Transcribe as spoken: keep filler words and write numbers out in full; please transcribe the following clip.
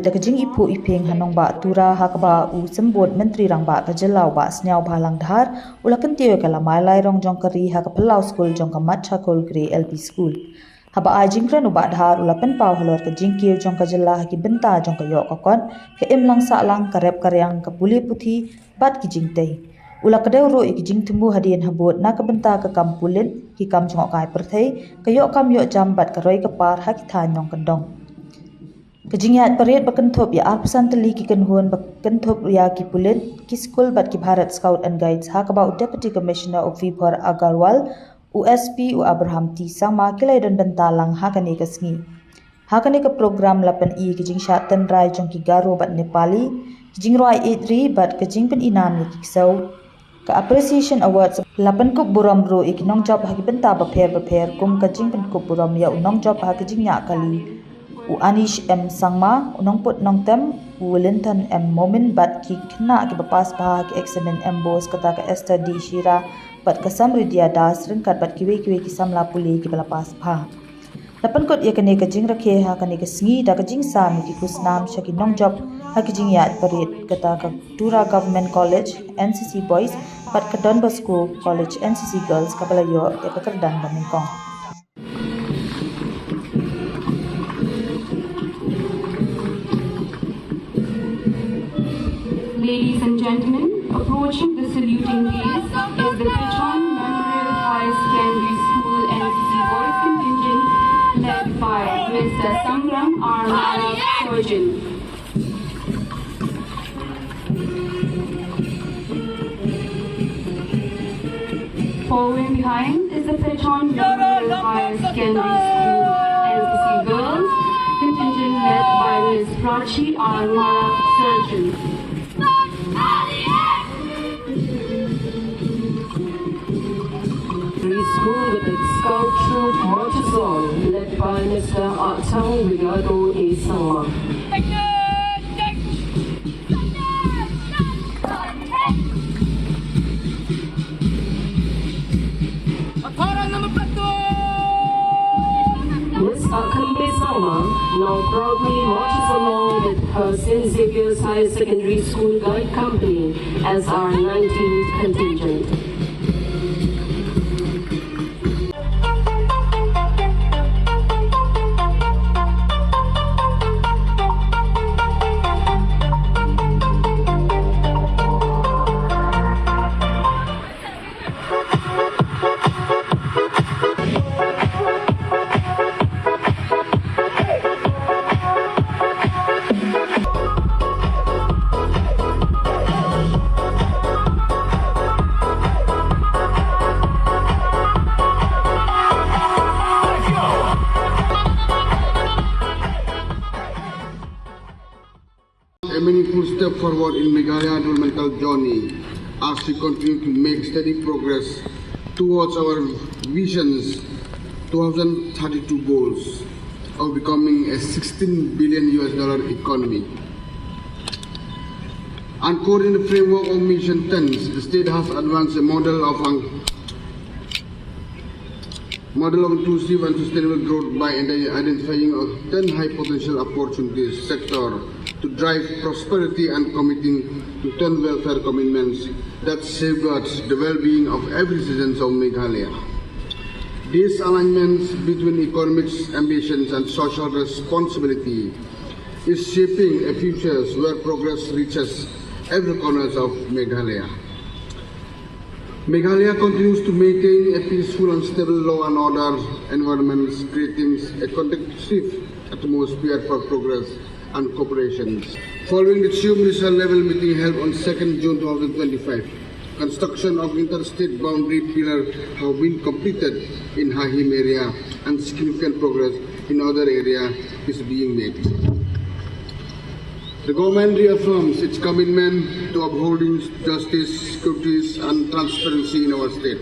Ka jingiphuh iping ha nongbah Tura ha kaba u symbud Myntri Rangbah ka jylla u Bah Sniawbhalang Dhar u la kyntiew ïa ka lamai lairong jong ka ri ha ka phyllaw skul jong ka Machakul Grey L P School. Haba ai jingkren u Bah Dhar u la pynpaw halor ka jingkiew jong ka jylla ha ki bynta jong ka ïoh ka kot, ka imlang sahlang, ka rep ka riang, ka pule puthi bad ki jingtei. U la kdew ruh ïa ki jingthmu hadien habud na ka bynta ka kam pulit, ki kam jngohkai pyrthei, ka ïoh kam ïoh jam bad ka roi ka par ha ki thaiñ nongkyndong. Ka jingïaid parade ba kynthup ïa arphew san tylli ki kynhun ba kynthup ïa ki pulit, ki skul bad ki Bharat Scout and Guides ha kaba u Deputy Commissioner u Vibhor Agarwal, u S P u Abraham T Sangma ki la ïadon bynta lang ha kane ka sngi. Ha kane ka program la pyni ki jingshad tynrai jong ki Garo bad Nepali, ki jingrwai ïeit ri bad ka jingpyni nam ïa ki ksew. Ka Appreciation Awards la pynkup burom ruh ïa ki nongjop ha ki bynta bapher bapher kum ka jingpynkup burom ïa u nongjop ha ka jingñiah kali u Anish M Sangma, u nongput nongtem u Linton M Momin bad ki khynnah kiba pass bha ha ki eksamin M Bose kata ka Esther D Shira bad ka Samriddhia Das ryngkat bad kiwei kiwei ki samla pule kiba la pass bha. La pynkut ïa kane ka jingrakhe ha kane ka sngi da ka jingsam ïa ki khusnam sha ki nongjop ha ki jingïaid parade kata ka Tura Government College, N C C Boys bad ka Don Bosco College, N C C Girls kaba la ïoh ïa ka kyrdan ba nyngkong. Ladies and gentlemen, approaching the saluting dais is the Pechon Memorial Higher Secondary School N C C Boys contingent led by Mister Sangram R Mara, Surgeon. Following behind is the Pechon Memorial Higher Secondary School N C C Girls contingent led by Miss Prachi R Mara, Surgeon. Secondary School with its scout troop marches on, led by Mister Atang Rigato A Sangma. Miss Akambe Sangma now proudly marches along with her Saint Xavier's Higher Secondary School Guide Company as our nineteenth contingent. A meaningful step forward in Meghalaya developmental journey as we continue to make steady progress towards our visions two thousand thirty-two goals of becoming a sixteen billion U S dollar economy. Anchored in the framework of Mission ten, the state has advanced a model of un- model of inclusive and sustainable growth by identi- identifying a ten high potential opportunities sector to drive prosperity and committing to ten welfare commitments that safeguards the well-being of every citizens of Meghalaya. These alignments between economic ambitions and social responsibility is shaping a future where progress reaches every corners of Meghalaya. Meghalaya continues to maintain a peaceful and stable law and order environment, creating a conducive atmosphere for progress and cooperation. Following the Chief Minister level meeting held on second June two thousand twenty-five, construction of interstate boundary pillar have been completed in Hahim area and significant progress in other area is being made. The government reaffirms its commitment to upholding justice, securities and transparency in our state.